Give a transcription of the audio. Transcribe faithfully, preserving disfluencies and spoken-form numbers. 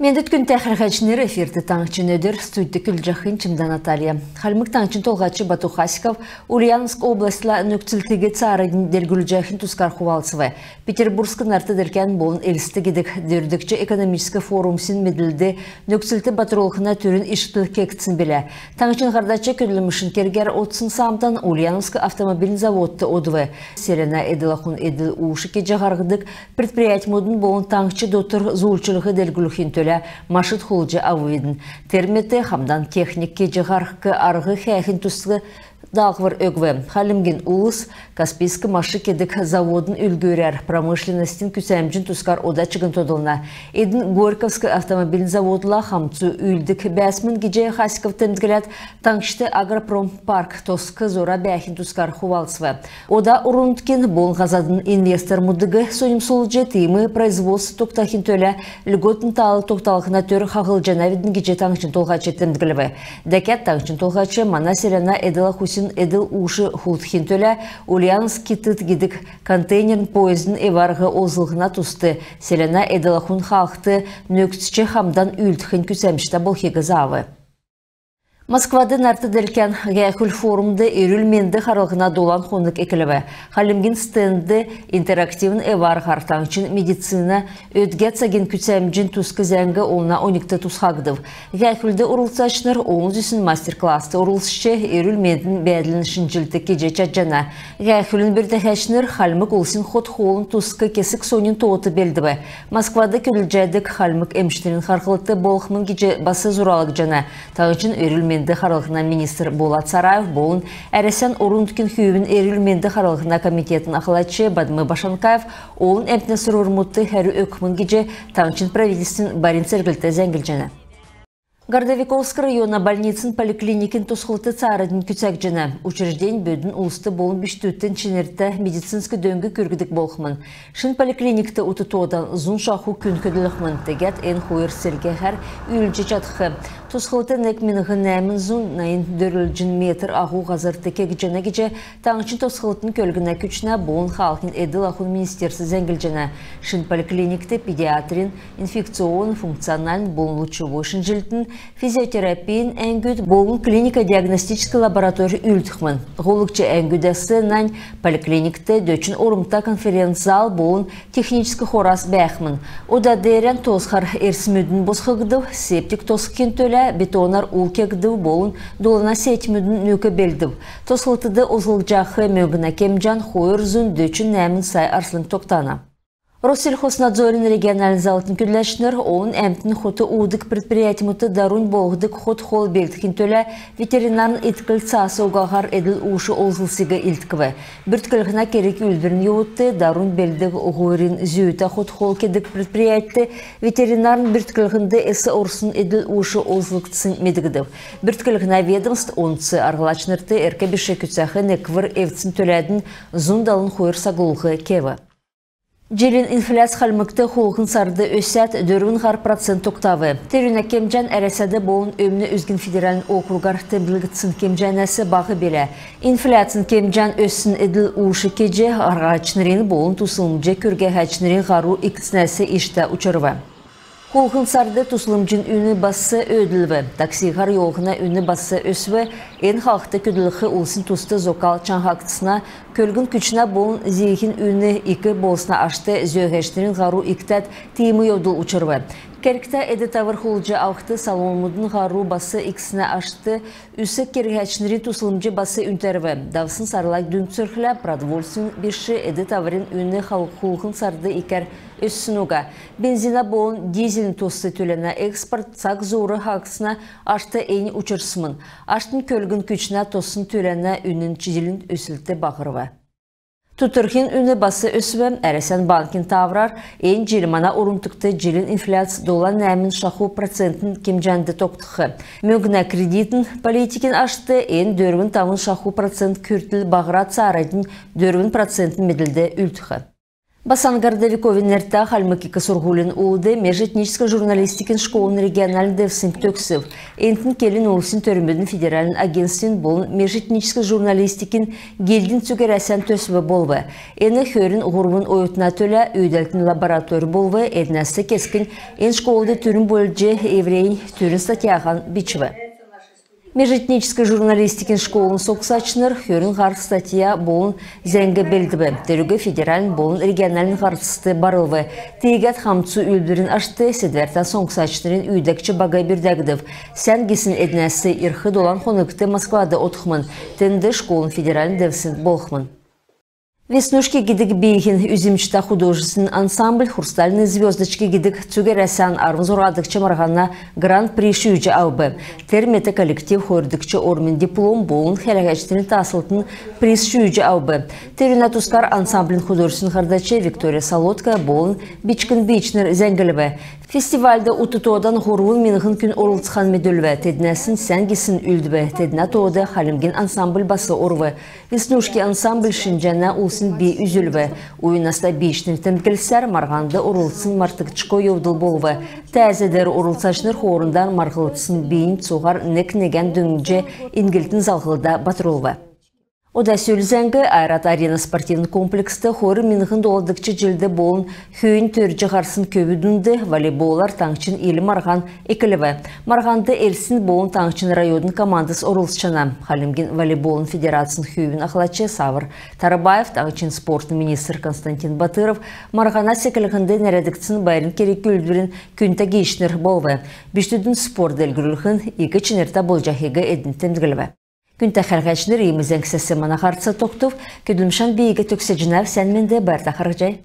Эндүт күндтә хәләһәчнр, эфирт «Таңһчин өдр», студьд көдлҗәхнь Чимдә Наталья. Хальмг Таңһчин Толһач Бату Хасиков Ульяновск областьла нөкцлтиг цааранднь делгрүлҗәхин тускар хувалцв. Петербургск нарт-делкән болн Элст гидг дөрвдгч экономическ форумсин медлд нөкцлт батрулһна түрүн ишкдл кегдсн билә. Таңһчин һардач көдлмшин кергәр одсн саамдан Ульяновск автомобильн заводт одв. Селәнә эдл-ахун эдл-уш кеҗ һарһдг предприятьмүдин болн таңһч дотр зуульчллһ делгрүлхин төлә машид хулдҗ аввидн. Тер мет хамдан техник кеҗ һарһх арһ хәәхин туск даалһвр өгв. Хальмгин улс Каспийск маши кедг заводын үлгүрәр промышленностин күцәмҗин тускар ода чигн тодлна. Эдн Горьковск автомобильн заводла хамцу үүлддг бәәсмн гиҗ Хасиков темдгләд, таңһчд агропромпарк тосх зура бәәхин тускар хувалцв. Ода орн-нутгин болн һазадын инвестормудыг соньмсулҗ, тиим производств тогтахин төлә льготн таал тогталһна төр хаһлҗанавидн гиҗ Таңһчин Толһач темдглв. Дәкәд Таңһчин Толһач мана селәнә эдл-ахусин эдл-уш хулдхин төлә Ульяновск-Китд гидг контейнерн поездин эв-арһ олзллһна туст селәнә эдл-ахун хаалһд нөкцҗ хамдан үүлдхнь күцәмҗтә болхиг заав. Москвад нарт-делкән һәәхүл-форумд эрүл-менд харлһна долан хонг эклв. Хальмгин стендд интерактивн эв-арһар таңһчин медицина өдгә цагин күцәмҗин туск зәңг олна оньгт тусхагдв. Һәәхүлд орлцачнр олн зүсн мастер-класст орлцҗ, эрүл-мендин бәәдлин шинҗллт кеҗ чадҗана. Һәәхүлин бүрдәһәчнр хальмг улсин хот-хоолын туск кесг соньн тоот белдв. Москвад көдлҗәдг хальмг эмчнрин харһлт болхмн гиҗ бас зуралгдҗана. Таңһчин эрүл-менд харлһна министр Болат Сараев болн Әрәсән орн-нутгин хүүвин эрүл-менд харлһна комитетин ахлач Бадм Башанкаев олн әмтнә сурврмудт хәрү өгхмн гиҗ таңһчин правительствин барин церглт зәңглҗәнә. Городовиковск района больницин поликлиникин тосхлт цааранднь күцәгдҗәнә. Учреждень бөдүн улст болн бичкдүдт чинртә медицинск дөң күргдг болхмн. Шин поликлиникт ут тоодан зун шаху күн көдлхмн, тегәд эн хойр селгәһәр үүлдҗ чадх. Тосхлт нег миңһн нәәмн зун найн дөрвлҗн метр аһу һазрт кегдҗәнә гиҗ таңһчин тосхлтын, көлгнә күчнә болн хаалһин эдл-ахун министерств зәңглҗәнә. Шин поликлиникт педиатрин, инфекционн, функциональн болн лучевой шинҗллтин, физиотерапин әңгүд болн клинико-диагностическ лаборатори үүлдхмн. Һолгч әңгүдәс нань поликлиникт дөчн ормта конференц-зал болн техническ хорас бәәхмн. Ода деерән тосхар эрсмүднь босхгдв, септик тосхин төлә бетонар ул кегдв болн дулана сетьмүдин нүк белдв. Тосхлтд олзлгдҗах мөңгнә кемҗән хойр зун дөчн нәәмн сай арслң тогтана. Россельхознадзорин региональн заллтын көдләчнр олн әмтн хот уудг предприятьмүдт дарунь болдг хот-хол белдхин төлә ветеринарн иткл цаас угаһар эдл-уш олзлсиг илдкв. Бүртклһнә керг-үүлдврин йовудт дарунь белддг уһурин зүүтә хот-хол кедг предприятьд ветеринарн бүртклһнд эс орсн эдл-уш олзлгдснь медгдв. Бүртклһнә ведомств онц арһлачнрт эрк биш күцәх неквр эвдсн төләднь зун далн хойр саглулһ кев. Җилин инфляц Хальмгт хулһн сард өсәд дөрвн һар процент тогтав. Терүнә кемҗән Әрәсәд болн Өмн үзгин федеральн округар темдглгдсн кемҗәнәс баһ билә. Инфляцин кемҗән өссн эдл-уш кеҗ, арһлачнрин болн туслмҗ күргәһәчнрин һару икдснәс иштә учрв. Хулһн сард туслмҗин үн бас өөдлв, таксиһәр йовлһна үн бас өсв. Эн халхд көдлх улсин туст зокал чаңһагдсна, көлгн күчнә болн зиихин үн ик болсна ашт зөөһәчнрин һару икдәд, тиим йовдл учрв. Кергтә эд-тавр хулдҗ авхд салонмудын һару бас икдснә ашт үс кергәчнрин туслмҗ бас үнтәрв. Давсн сарла дүңцүлхлә, продовольственн биш эд-таврин үн хулһн сард икәр өссн уга. Бензинә болн дизелин тосс түләнә экспорт цаг зуур хаагдсна ашт эннь учрсмн. Аштнь көлгн күчнә тоссн түләнә үнн җилин өслт баһрв. Тутрһин үн бас өсв. Әрәсән банкин тааврар, эн җил мана орн-нутгт җилин инфляц долан нәәмн шаху процентин кемҗәнд тогтх. Мөңгнә-кредитн политикин ашт эн дөрвн тавн шаху процент күртл баһрад, цааранднь дөрвн процентин медлд үлдх. Басан Городовиковин нертә Хальмг ик сурһулин улд межэтническ журналистикин школын региональн девсңг төгсв. Энтн келн улсин төрмүдин федеральн агентствин болн межэтническ журналистикин гильдин цуг Әрәсән төсв болв. Эн хөрн һурвн оютна төлә үүдәлтин лаборатор болв. Эднәс кесгнь эн школд түрүн болҗ эврәннь түрүн статьяһан бичв. Межэтническ журналистикин школын соңсачнр хөрн һар статья болн зәңг белдв. Терүг федеральн болн региональн һарцд барлв. Тиигәд хамцу үүлдврин ашт седвәртә соңсачнрин үүдәгч баг бүрдәгдв. Сән гисн эднәс ирх долан хонгт Москвад одхмн. Тенд школын федеральн девсңг болхмн. «Веснушки» гидг бииһин үзмҗтә художественн ансамбль «Хрустальные звёздочки» гидг цуг Әрәсән арвн зурһадгч марһана гран-при шүүҗ авв. Тер мет коллектив хойрдгч ормин диплом болн хәләһәчнрин тасхлтын приз шүүҗ авв. Терүнә тускар ансамблин художественн һардач Виктория Солодкая болн бичкн биичнр зәңглв. Фестивальд ут тоодан һурвн миңһн күн орлцхан медүлв. Теднәс сән гисн үлдв. Теднә тоод Хальмгин ансамбль бас орв. «Веснушки» ансамбль шинҗәнә улсин би үзүлв. Уйн наста биичнрин темдглсәр, марһанд орлцсн мартгдшго йовдл болв. Тәәз деер орлцачнр хоорндан марһлцсн бийиннь цуһар нег-негән дөңнҗ, иньглтин залһлда батрулв. Ода сүл зәңг. «Ойрат Арена» спортивн комплекст хойр миңһн долдгч җилд болн хөөннь төрҗ һарсн көвүдин дунд волейболар таңһчин ил марһан эклв. Марһанд Элстин болн таңһчин района командс орлцҗана. Хальмгин волейболын федерацин хүүвин ахлач Савр Тарбаев, таңһчин спортын министр Константин Батыров марһана секлһнд нерәдгдсн байрин керг-үүлдврин күндтә гиичнр болв. Бичкдүдин спорт делгрүллһн ик чинртә болҗахиг эдн темдглв. Күндтә хәләһәчнр, иим зәңгсәс мана һарц тогтв. Көдлмшән би иигәд төгсәҗәнәв. Сән менд, байрта харһцхай.